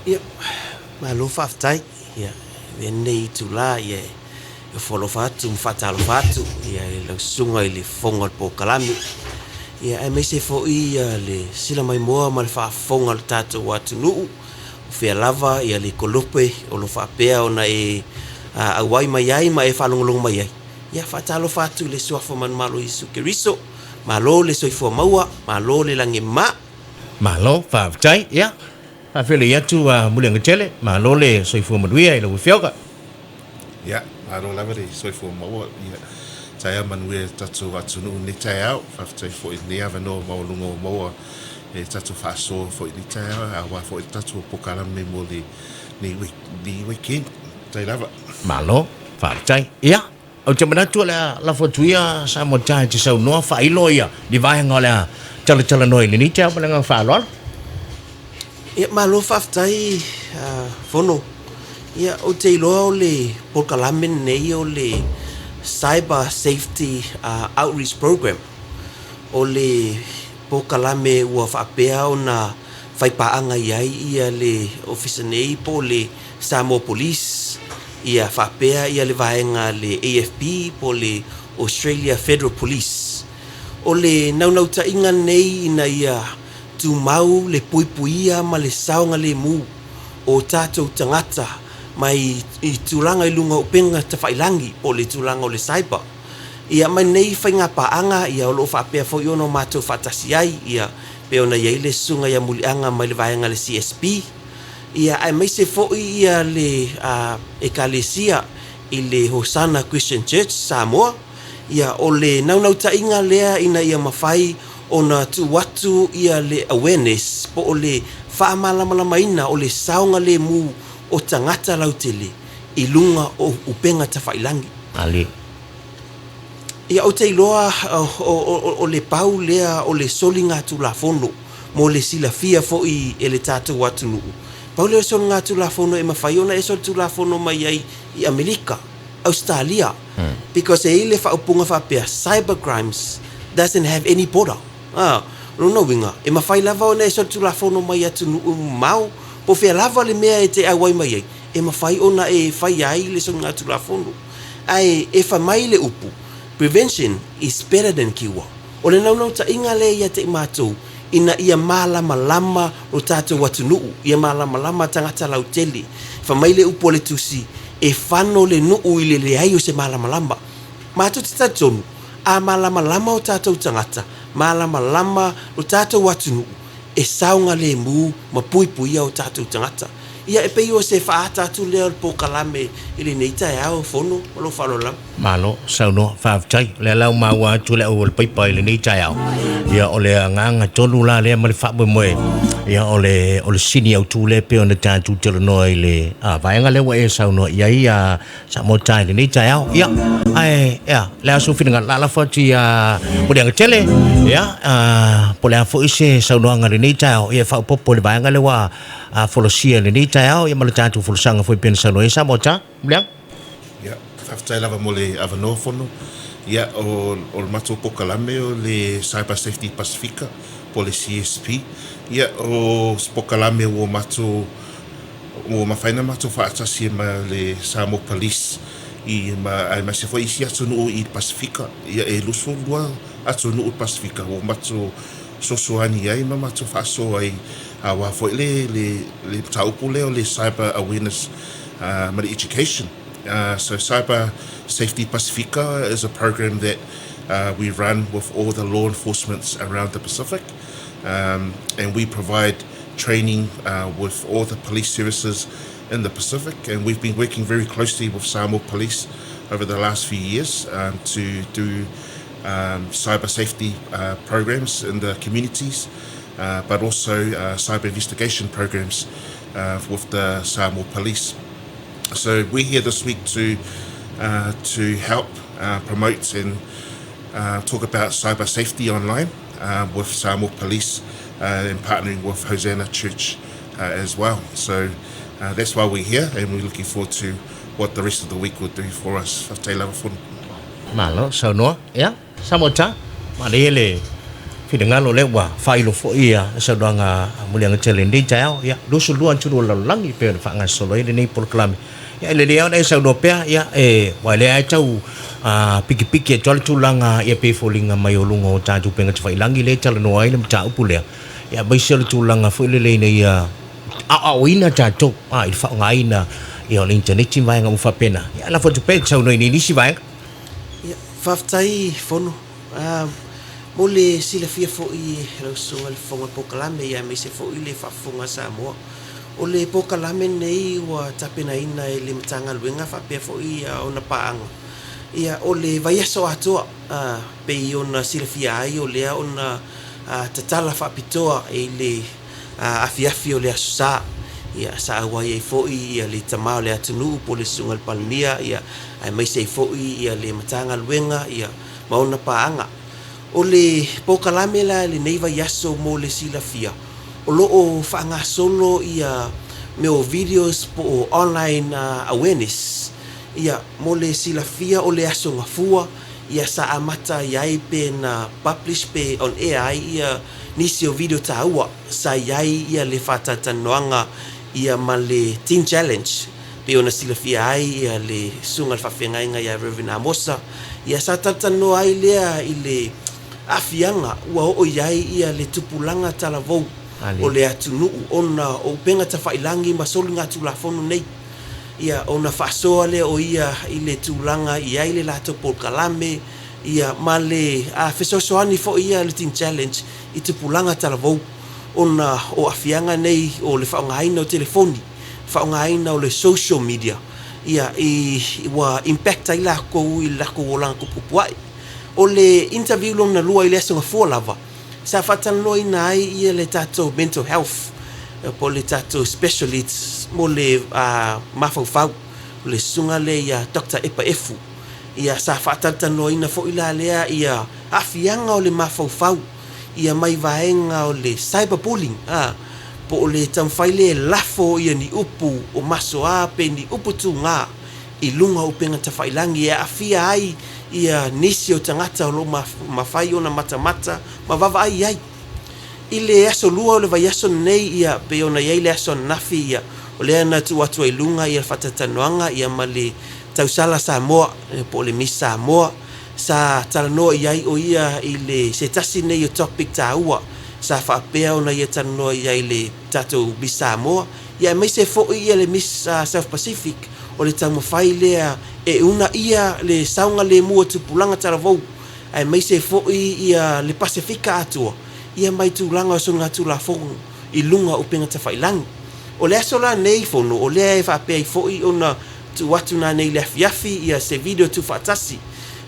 Ia, malo faafetai. Ia, i lenei itula, ia, e ofo alofa atu ma faatalofa atu ia i lau susuga i le fofoga o le polokalame, ia aemaise foi ia le silamaimoa ma le faafofoga a le tatou atunuu, o fea lava ia le kolope o lo o faapea ona e auai mai ai ma e faalogologo mai ai. Ia, faatalofa atu i le Suafa Manumalo o Iesu Keriso, malo le soifua maua, malo le lagi e mama. Malo faafetai. Ia, faafeiloai atu a Muliagatele, malo le soifua manuia i lau Afioga. Ia, malo lava le soifua maua. Ia, taeao manuia i le tatou atunuu i lenei taeao. Faafetai foi i lenei avanoa maualuga ua maua e tatou faasoa foi i lenei taeao, aua foi le tatou polokalame mo lenei weekend. Faafetai lava. Malo, faafetai. Ia, ou te manatu o le a lafo atu ia Samoa Time e te saunoa faailo ia ni vaega o le a talatalanoa i lenei taeao ma le agaga faaaloalo. Ia, malo faafetai Fono. Ia, ou te iloa o le polokalame lenei o le Cyber Safety Outreach Program. O le polokalame ua faapea ona faipaaga i ai ia le Ofisa nei po o le Samoa Police, ia faapea ia le vaega a le AFP po o le Australia Federal Police. O le naunautaiga lenei ina ia tumau le puipuia ma le saogalemu o tatou tagata mai i tulaga i luga o upega tafailangi po o le tulaga o le cyber. Ia ma nei faigapaaga ia o lo o faapea foi ona o matou faatasi ai ia pei ona i ai le Susuga ia Muliaga mai le vaega a le CSP ia aemaise foi ia le Ekalesia i le Hosana Christian Church Samoa. Ia o le naunautaiga lea ina ia mafai ona tuu atu ia le awareness po o le faamalamalamaina o le saogalemu o tagata lautele i luga o upega tafailangi. Ali. Ia ou te iloa o le pau lea o le soligatulafono mo le silafia foi e le tatou atunuu. Pau lea o le soligatulafono e mafai ona e solitulafono mai ai i Amerika, Ausetalia, because e i ai le faaupuga faapea, cyber crimes doesn't have any border. A, o lona uiga, e mafai lava ona e solitulafono mai i atunuu mamao, po o fea lava le mea e te auai mai ai, e mafai ona e faia ai le soligatulafono. Ae e fai mai le upu, prevention is better than cure. O le naunautaiga lea ia te i matou, ina ia malamalama lo tatou atunuu, ia malamalama tagata lautele. Fai mai le upu a le Tusi, E fano le nuu i le leai o se malamalama. Matou te talitonu, a malamalama o tatou tagata, malamalama lo tatou atunuu, e saogalemu ma puipuia o tatou tagata. Ia, e pei o se faaata atu lea o le polokalame i lenei taeao, Fono, ma lou faaaloalo lava. Malo saunoa, faafetai. O lea la ua maua atu le au o le paipa i lenei taeao. Ia, o le agaga tonu la lea ma le faamoemoe, ia, o le, o le sini autu lea pei ona tatou talanoa i le a, vaega lea ua e saunoa i ai a Samoa i lenei taeao. Ia, ae, ea, le a sou finagalo, la lafo atu ia Muliagatele, ia, a, po o le a foi se saunoaga i lenei taeao, ia e faaopoopo i le vaega lea ua a, folasia i lenei taeao, ia ma le tatou folasaga foi pei ona saunoa i ai Samoa Time. Muliaga. Ia, faafetai lava mo le avanoa Fono. Ia, o, o le matou polokalame o le Cyber Safety Pasifika, po o le CSP. Ia, o se polokalame ua matou, ua mafai ona matou faatasi ma le Samoa Police i, ma, aemaise foi isi atunuu i le Pasifika. Ia, e 22 atunuu i le Pasifika ua matou fesoasoani ai ma matou faasoa ai aua foi le, le, le mataupu lea o le Cyber Awareness ma le Education. So Cyber Safety Pasifika is a program that we run with all the law enforcements around the Pacific, and we provide training with all the police services in the Pacific, and we've been working very closely with Samoa Police over the last few years to do cyber safety programs in the communities, but also cyber investigation programs with the Samoa Police. So we're here this week to to help promote and talk about cyber safety online with Samoa Police and partnering with Hosanna Church as well. So that's why we're here, and we're looking forward to what the rest of the week will do for us. Faafetai lava Fono. Malo saunoa. Ia, Samoa Time, manaia le finagalo, lea ua faailo foi ia saunoaga a Muliagatele i lenei taeao. Ia, 22 atunuu o le lalolagi e pei ona faagasolo ai lenei polokalame. Ia, e lelei lava ona e saunoa pea, ia, e, aua o lea lava e tau pikipiki atu lava le tulaga, ia, pei e foliga mai o luga o tatou upega tafailagi lea e talanoa ai le mataupu lea, ia, aemaise o le tulaga foi lele ina ia aoaoina tatou i le faaaogaina, ia, o le initaneti ma vaega uma faapena. Ia, lafo atu pea e te saunoa i nisi vaega. Ia, faafetai Fono. Mo le silafia foi e lau Susuga i le Fofoga o le Polokalame, ia, aemaise foi le faafofoga a Samoa, o le polokalame lenei ua tapenaina e le Matagaluega faapea foi ona paaga, ia, o le vaiaso atoa, pei ona silafia ai o lea ona tatala faapitoa i le afiafi o le Aso Sa, ia, sa auai ai foi le tama o le atunuu po o le Susuga i le Palemia, ia, aemaise ai foi le Matagaluega, ia, ma ona paaga. O le polokalame la i lenei vaiaso mo le silafia, o lo o faagasolo ia mea o videos po o online awareness. Ia, mo le silafia o le Aso Gafua, ia sa amata i ai pe na publish pe on air ai ia nisi o video taua sa i ai ia le faatalatalanoaga ia ma le Teen Challenge pei ona silafia ai ia le susuga i le faafeagaiga ia Rev. Amosa ia sa talatalanoa ai lea i le aafiaga ua oo i ai ia le tupulaga talavou o le atunuu ona o upega tafailagi ma soligatulafono nei. Ia, ona faasoa lea o ia i le tulaga i ai le latou polokalame, ia, ma le fesoasoani foi ia a le Teen Challenge i tupulaga talavou ona o aafiaga nei o le faaaogaina o telefoni, faaaogaina o le social media, ia, i, ua impact ai lakou i le lakou olaga kupukupua'i. O le interview lona lua i le Aso Gafua lava, Sa faatalanoaina ai ia le tatou mental health po o le tatou specialist mo le mafaufau, o le susuga lea ia Doctor Epa Efu. Ia sa faatalatalanoaina foi la lea ia aafiaga o le mafaufau ia mai vaega o le cyber bullying a, po o le taumafai lea e lafo ia ni upu o masoa pe ni upu tuga i luga o upega tafailagi e aafia ai ia nisi o tagata o lo o mafai ona matamata ma vaavaai i ai. I le aso lua o le vaiaso lenei, ia, pei ona i ai le aso ananafi, ia, o lea na tuu atu ai i luga ia le faatalatalanoaga ia ma le tausala Samoa, po o le Miss Samoa, sa talanoa i ai o ia i le se tasi lenei o topic taua sa faapea ona ia talanoa i ai i le tatou Miss Samoa, ia aemaise foi ia le Miss South Pacific, o le taumafai lea e uunaia le saogalemu o tupulaga talavou, aemaise foi ia le Pasefika atoa, ia mai tulaga o soligatulafono i luga o upega tafailagi. O le aso la nei fono, o lea e faapea ai foi ona tuu atu nanei i le afiafi ia se video tuufaatasi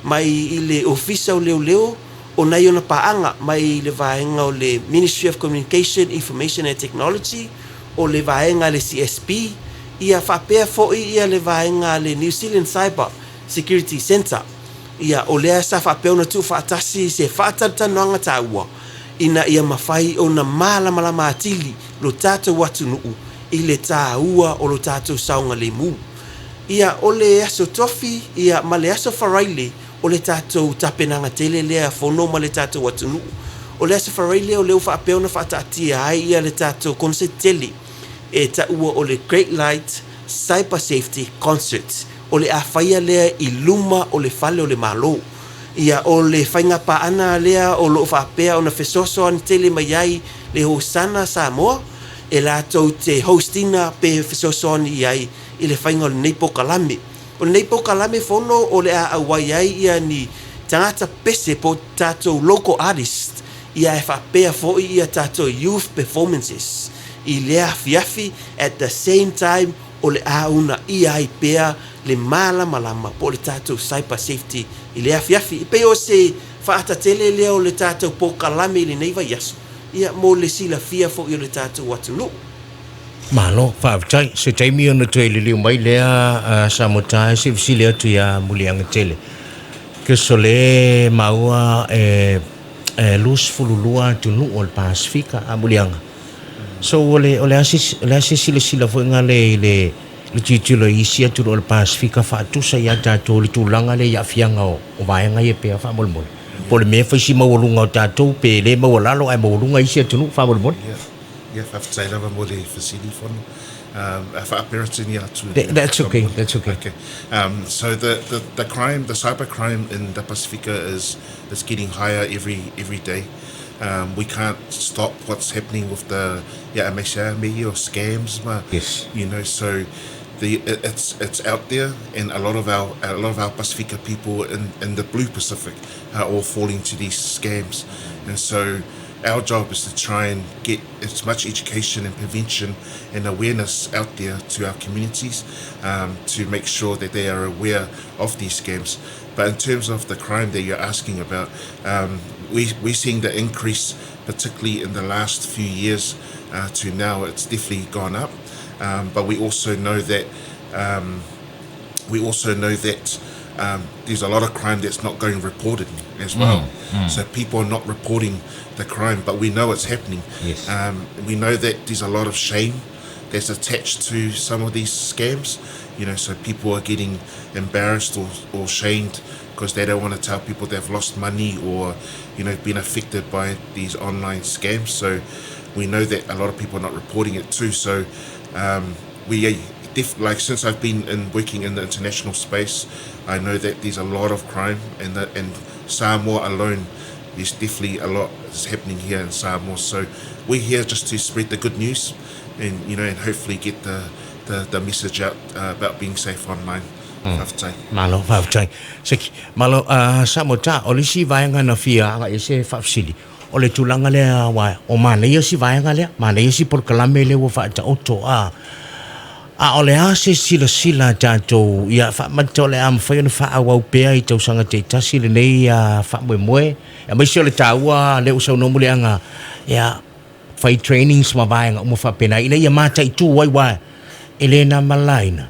mai i le Ofisa o Leoleo o nai ona paaga mai le vaega o le Ministry of Communication, Information and Technology, o le vaega a le CSP, ia faapea foi ia le vaega a le New Zealand Cyber Security Centre. Ia, o lea sa faapea ona tuufaatasi se faatalatalanoaga taua ina ia mafai ona malamalama atili lo tatou atunuu i le taua o lo tatou saogalemu. Ia, o le Aso Tofi, ia, ma le Aso Faraile o le tatou tapenaga tele lea fono ma le tatou atunuu. O le Aso Faraile o lea ua faapea ona faataatia ai ia le tatou concert tele e taua o le Great Light Cyber Safety Concert. O le a faia lea i luma o le fale o le Malo. Ia, o le faigapaaga lea o lo o faapea ona fesoasoani tele mai ai le Hosana Samoa e latou te host ina pe fesoasoani i ai i le faiga o lenei polokalame. O lenei polokalame fono o le a auai ai ia ni tagata pese po o tatou local artist ia e faapea foi ia tatou youth performances i lea afiafi at the same time o le a uunaia ai pea le malamalama po o le tatou cyber safety i lea afiafi. E pei o se faaata tele lea o le tatou polokalame i lenei vaiaso ia mo le silafia foi o le tatou atunuu. Malo, faafetai. Se taimi ona toe liliu mai lea Samoa se i fesili atu ia Muliagatele. Kes o le maua e 22 atunuu o le Pasefika a Muliaga. So o le o le a se o le a se silasila foi nga le i le le tilotilo i isi atunuu o le Pasefika faatusa ia tatou i le tulaga lea i aafiaga o vaega ia pea faamolemole. Po o le mea e fai si maualuga o tatou pe le maualalo ae maualuga isi atunuu faamolemole. Ia, ia faafetai lava mo le fesili Fono. A faa-Peretania atu i le That's okay, that's okay. Okay. So the, the, the crime, the cyber crime in the Pasifika is, is getting higher every, every day. We can't stop what's happening with the yeah, me or scams ma, Yes. you know, so the it, it's it's out there, and a lot of our a lot of our Pasifika people in, in the Blue Pacific are all falling to these scams, and so our job is to try and get as much education and prevention and awareness out there to our communities, to make sure that they are aware of these scams. But in terms of the crime that you're asking about, we're seeing the increase, particularly in the last few years to now. It's definitely gone up. But we also know that there's a lot of crime that's not going reported as well. So people are not reporting the crime, but we know it's happening. Yes. We know that there's a lot of shame that's attached to some of these scams, you know, so people are getting embarrassed or shamed because they don't want to tell people they've lost money or, you know, been affected by these online scams. So we know that a lot of people are not reporting it too. So we like since I've been in working in the international space, I know that there's a lot of crime, and that in Samoa alone, there's definitely a lot is happening here in Samoa. So we're here just to spread the good news, and you know, and hopefully get the message out about being safe online. Faafetai. Malo, faafetai. Seki, malo, Samoa ta, o le isi vaega na fia agai ai se faafesili, o le tulaga lea aua o manaia si vaega lea, manaia si polokalame lea ua faataoto, a, a o le a se silasila a tatou ia faamata o le a mafai ona faaauau pea i tausaga taitasi lenei faamoemoe, aemaise o le taua lea ua saunoa Muliaga, ia, fai trainings ma vaega uma faapena ina ia mataitu ai aua e le na ma le laina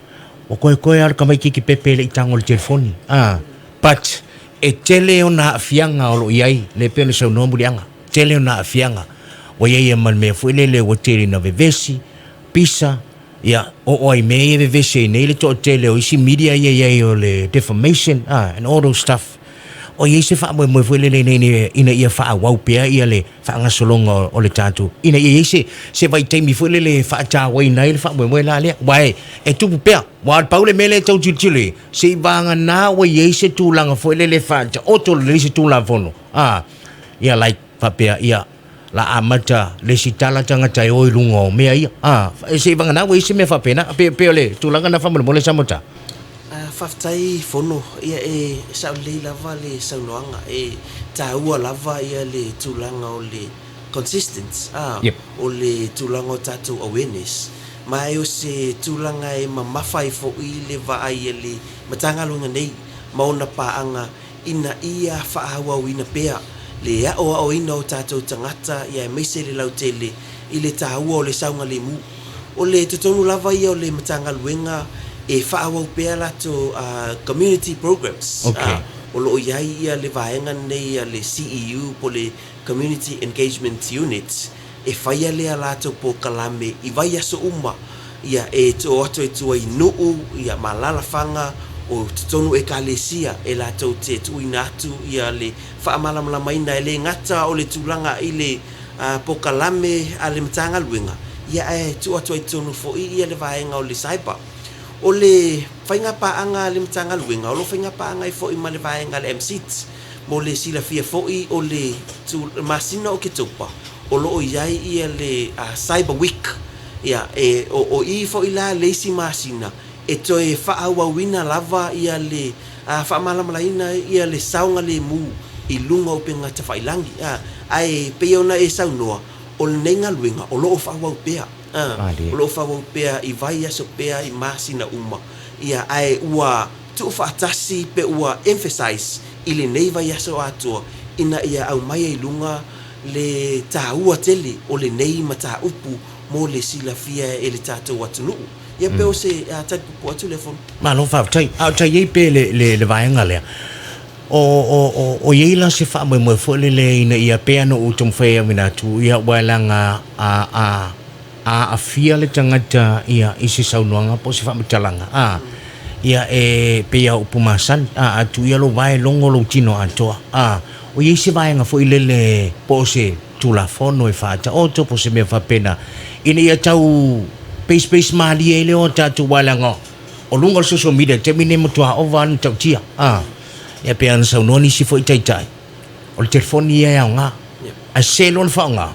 ua koekoe lava le tamaitiiti pepe e le i tago i le telefoni a but e tele ona aafiaga o lo o i ai lea pei ona saunoa Muliaga tele ona aafiaga ua i ai ma le mea foi lele ua tele ina vevesi pisa ia oo ai mea ia e vevesi ai nei le toatele o isi media ia i ai o le defamation a and all those stuff. O i ai se faamoemoe foi lele ina ina ia faaauau pea ia le faagasologa o le tatou, ina ia i ai se se vaitaimi foi lele e faatauaina ai le faamoemoe la lea, aua e e tupu pea. Aua pau le mea lea e tau tilotilo i ai, seivagana ua i ai se tulaga foi lele e faataoto lelei se Tulafono, a, ia like faapea, ia, la amata lesitala tagata e o i luga o mea ia, a, seivagana ua i ai se mea faapena, pe pei o le tulaga lena faamolemole Samota. Faafetai Fono, ia e sao lelei lava le saunoaga, e taua lava ia le tulaga o le consistence, a, Yep. o le tulaga o tatou awareness, ma e o se tulaga e mamafa ai foi le vaai a le Matagaluega nei ma ona paaga ina ia faaauauina pea le aoaoina o tatou tagata ia aemaise le lautele i le taua o le saogalemu. O le totonu lava ia o le Matagaluega e faaauau pea latou community programs Okay. o lo o i ai ia le vaega lenei a le CEU po o le Community Engagement Unit e faia lea latou polokalame i vaiaso uma ia e o atu ai tua i nuu ia ma alaalafaga o totonu ekalesia e latou te tuuina atu ia le faamalamalamaina e le gata o le tulaga i le polokalame a le Matagaluega ia ae tuu atu ai totonu foi ia le vaega o le cyber. O le faiga paaga a le Matagaluega o lo o faiga paaga ai foi ma le vaega a le MCIT. Mo le silafia foi o le masina o Oketopa o lo o i ai ia le Cyber Week, ia, e, o, o i foi la le isi masina e toe faaauauina lava ia le faamalamalamaina ia le saogalemu i luga o upega tafailangi. A, ae pei ona e saunoa, o lenei galuega o lo o faaauau pea, a, o lo o faaauau pea i vaiaso pea i masina uma, ia, ae ua tuufaatasi pe ua emphasize i lenei vaiaso atoa ina ia aumai ai luga le taua tele o lenei mataupu mo le silafia e le tatou atunuu. Ia pe o se tali puupuu atu lea Fono. Malo faafetai. A o tai i ai pea le, le, le vaega lea, o, o, o, o i ai la se faamoemoe foi lele ina ia pei lava ona ou taumafai e auina atu, ia aua e leaga a, a, a aafia le tagata ia i se saunoaga po o se faamatalaga, a, ia e pei lava o upu masani, a, a tuu ia lou vae logo lou tino atoa, a. Ua i ai se vaega foi lele po o se Tulafono e faataoto po o se mea faapena ina ia tau peispeis malie ai le o tatou aua leaga o luga o le social media i le taimi lenei e matua ova lava le matautia. A, ia pei ona saunoa nisi foi taitai, o le telefoni ia e aoga, ae sese loa ona faaaoga,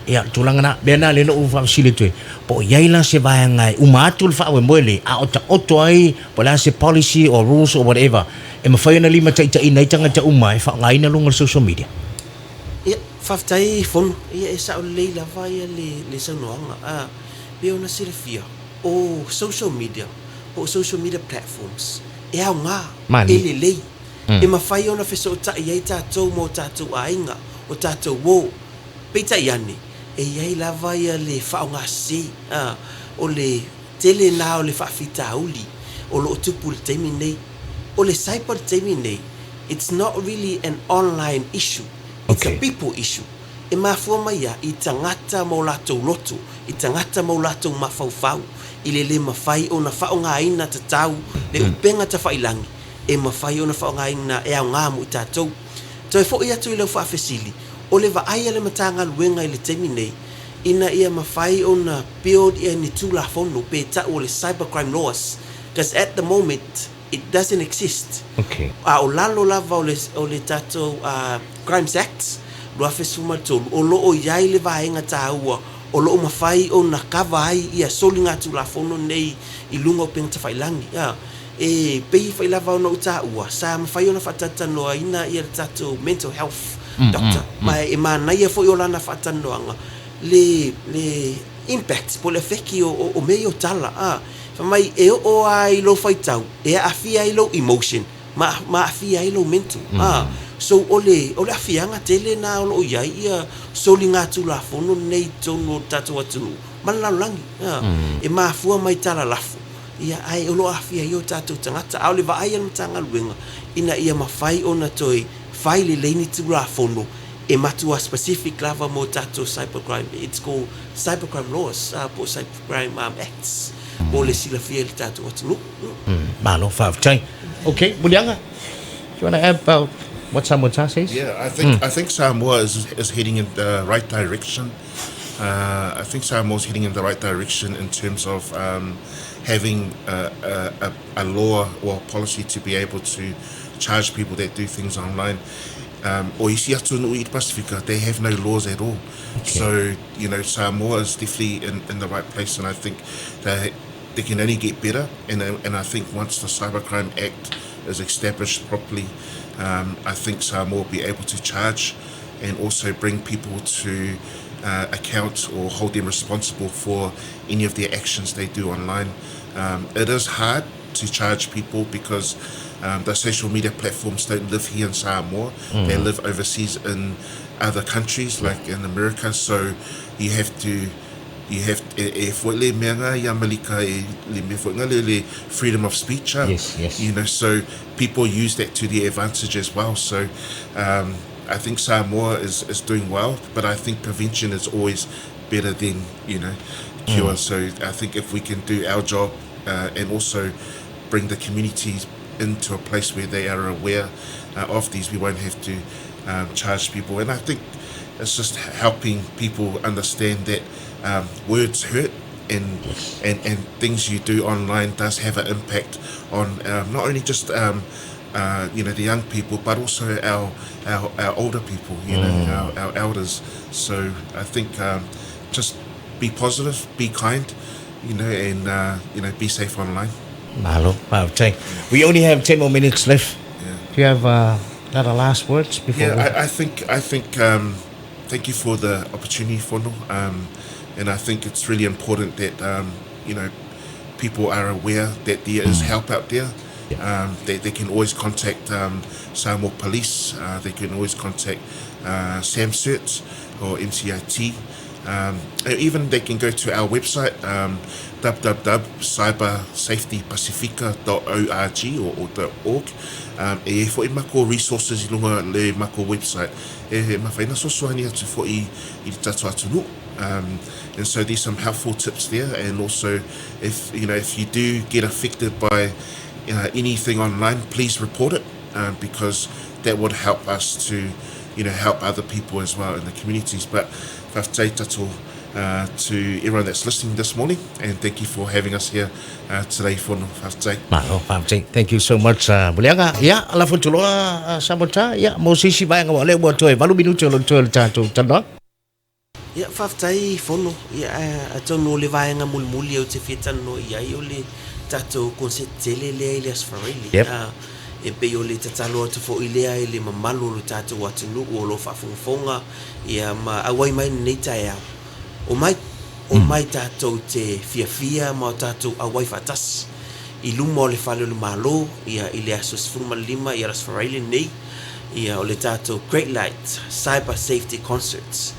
ia o le tulaga lena. O le mea lena lea na ou faafesili atu ai, po o i ai la se vaega e uma atu le faamoemoe lenei a o taoto ai po o le a se policy or rules or whatever e mafai ona limataitaiina ai tagata uma e faaaogaina luga o le social media. Ia, faafetai Fono. Ia, e sao lelei lava ia le le saunoaga. A, pei ona silafia, o social media po o social media platforms, e aoga, e lelei. E mafai ona fesootai ai tatou ma o tatou aiga, o tatou uo. Peitai ane, e i ai lava ia le faaaoga sese, a, o le tele na o le faafitauli o lo o tupu i le taimi lenei. O le cyber i le taimi lenei, it's not really an online issue, it's a people issue. E mafua mai ia i tagata ma o latou loto, i tagata ma o latou mafaufau, i le le mafai ona faaaogaina tatau le upega tafailangi e mafai ona faaaogaina e aoga mo i tatou. Toe foi atu i lau faafesili, o le vaai a le Matagaluega i le taimi nei, ina ia mafai ona build ia ni Tulafono pe tau o le Cyber Crime Laws, cause at the moment it doesn't exist. Okay. A o lalo lava o le, o le tatou Crimes Act 2013, o lo o i ai le vaega taua o lo o mafai ona kava ai ia soligatulafono nei i luga o upega tafailangi. E pei foi lava ona ou taua, sa mafai ona faatalatalanoaina ia le tatou mental health doctor, ma e manaia foi o lana faatalanoaga le le impact po o le afeki o o mea ia o tala a. Fai mai e oo lava i lou faitau e aafia ai lou emotion ma ma aafia ai lou mental a. So o le o le aafiaga tele lena o lo o i ai ia soligatulafono nei i totonu o le tatou atunuu ma le lalolagi a. E mafua mai tala lafo Ia, ae o lo o aafia ai o tatou tagata. A o le vaai a le Matagaluega, ina ia mafai ona toe fai lelei ni Tulafono e matua specific lava mo tatou cybercrime, it's called cybercrime laws po o cybercrime acts mo le silafia i le tatou atunuu. Malo faafetai. Okay, Muliaga, do you want to add about what Samoa says? Yeah, I think I think Samoa is is heading in the right direction. I think Samoa is heading in the right direction in terms of um, having a, a, a law or a policy to be able to charge people that do things online. Um, o isi atunuu i Pasifika, they have no laws at all. Okay. So, you know, Samoa is definitely in, in the right place and I think they, they can only get better. And, and I think once the Cybercrime Act is established properly, um, I think Samoa will be able to charge and also bring people to uh, account or hold them responsible for any of their actions they do online. Um, it is hard to charge people because um, the social media platforms don't live here in Samoa. Mm. They live overseas in other countries like in America. So you have to you have e, e foi le mea ngā i Amerika e le mea foi ngā le, le freedom of speech ah. Yes, yes. You know, so people use that to their advantage as well. So um, I think Samoa is, is doing well, but I think prevention is always better than, you know, cure. Mm. So I think if we can do our job uh, and also bring the communities into a place where they are aware uh, of these, we won't have to um, charge people. And I think it's just helping people understand that um, words hurt and, and and things you do online does have an impact on um, not only just um, uh, you know the young people but also our our, our older people you know mm. our, our elders so I think um, just be positive be kind you know and uh, you know be safe online Malo, faafetai. We only have 10 more minutes left. Yeah. Do you have uh, other last words before Yeah, we... I, I think I think um, thank you for the opportunity, Fono. Um, and I think it's really important that um, you know people are aware that there is mm. help out there. Yeah. Um, they, they can always contact um, Samoa Police. Uh, they can always contact uh, SAMCERT or MCIT. Um, even they can go to our website, um, www.cybersafetypasifika.org or, or .org. Um, e e fo'i mako resources i lunga le mako website. E, e mawhaina sosoani atu fo'i i te tatou atunuu. Um, and so there's some helpful tips there and also if you know if you do get affected by uh, anything online please report it um, because that would help us to you know, help other people as well in the communities. But faafetai tatou to everyone that's listening this morning and thank you for having us here today Fono. Faafetai. Malo, faafetai. Thank you so much, Muliaga. Ia, lafo atu loa, Samota, ia, mo se isi vaega aua o lea ua toe valu minute o lo o totoe o le tatou talanoaga. Ia, faafetai Fono. Ia, atonu o le vaega mulimuli ou te fia talanoa i ai o le tatou konseti tele lea i le Aso Faraile. Yep. E pei o le tatalo atu foi lea i le mamalu o lo tatou atunuu o lo o faafogafoga ia ma auai mai i lenei taeao. Omai, omai tatou te fiafia ma o tatou auai faatasi i luma o le Fale o le Malo ia i le aso 15 ia le Aso Faraile lenei. Ia o le tatou Great Light Cyber Safety Concerts.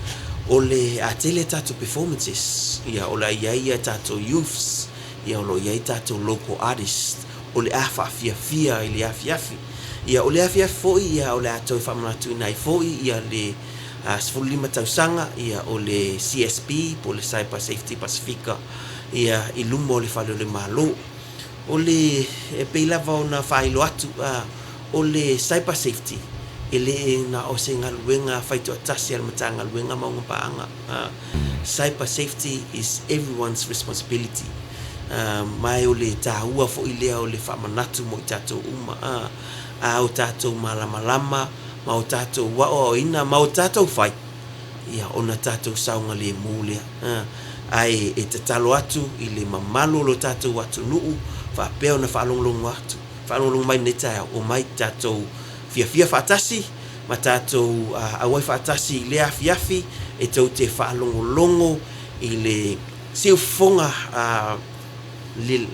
O le a tele tatou performances, ia o le a i ai ia tatou youths, ia o lo o i ai tatou local artists, o le a faafiafia i le afiafi. Ia o le afiafi foi ia o le a toe faamanatuina ai foi ia le 15 tausaga ia o le CSP po o le Cyber Safety Pasifika ia i luma o le Fale o le Malo. O le, e pei lava ona faailoa atu, o le cyber safety, e le na o se galuega faitoatasi a le Matagaluega ma ona paaga. Cyber safety is everyone's responsibility. Ma o le taua foi lea o le faamanatu mo i tatou uma, a o tatou malamalama ma o tatou aoaoina ma o tatou fai, ia ona tatou saogalemu lea. Ae e tatalo atu i le mamalu o lo tatou atunuu faapea ona faalogologo atu, faalogologo mai i lenei taeao, omai tatou fiafia faatasi ma tatou auai faatasi i lea afiafi e tou te faalogologo i le siufofoga le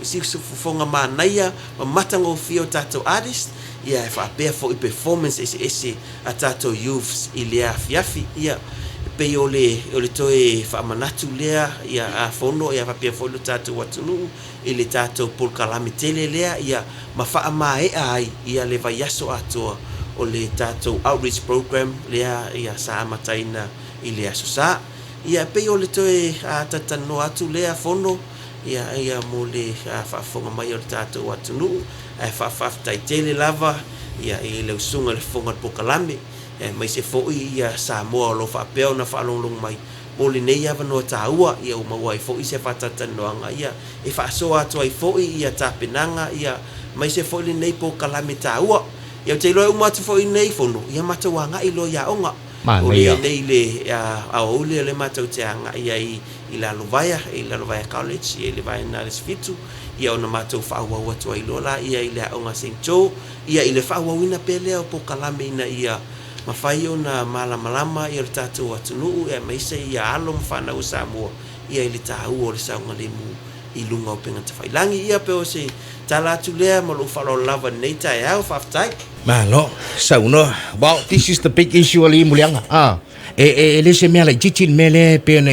siufofoga manaia ma matagofie o tatou artist, ia e faapea foi performance eseese a tatou youths i lea afiafi. Ia, e pei o le, o le toe faamanatu lea, ia, a fono, ia faapea foi lo tatou atunuu i le tatou polokalame tele lea, ia, ma faamaea ai, ia, le vaiaso atoa o le tatou outreach program lea, ia, sa amataina i le Aso Sa. Ia, e pei o le toe talatalanoa atu lea fono, ia, ia, mo le faafofoga mai o le tatou atunuu, ae faafaafetai tele lava, ia, i lau susuga i le Fofoga o le Polokalame, aemaise foi ia Samoa o lo o faapea ona faalogologo mai mo lenei avanoa taua, ia, ua maua ai foi se faatalatalanoaga, ia, e faasoa atu ai foi ia tapenaga, ia, aemaise foi lenei polokalame taua. Ia, ou te iloa e uma atu foi lenei fono, ia matou agai loa i aoga. O Manaia. lenei le aoauli o lea matou te agai ai i Lalovaea, i Lalovaea College, ia i le vaega a le Aso ia ona matou faaauau atu ai loa laia i le aoga a Saint Joe, ia i le faaauauina pea lea o polokalame ina ia mafai ona malamalama ia lo tatou atunuu aemaise ia alo ma fanau o Samoa ia i le taua o le saogalemu i luga o upega tafailagi. Ia pei o se tala atu lea ma lou faaaloalo lava i lenei taeao. Faafetai. Malo, saunoa. Well, this is the big issue alii Muliaga. Ah, e, e, e le se mea laitiiti le mea lea e pei ona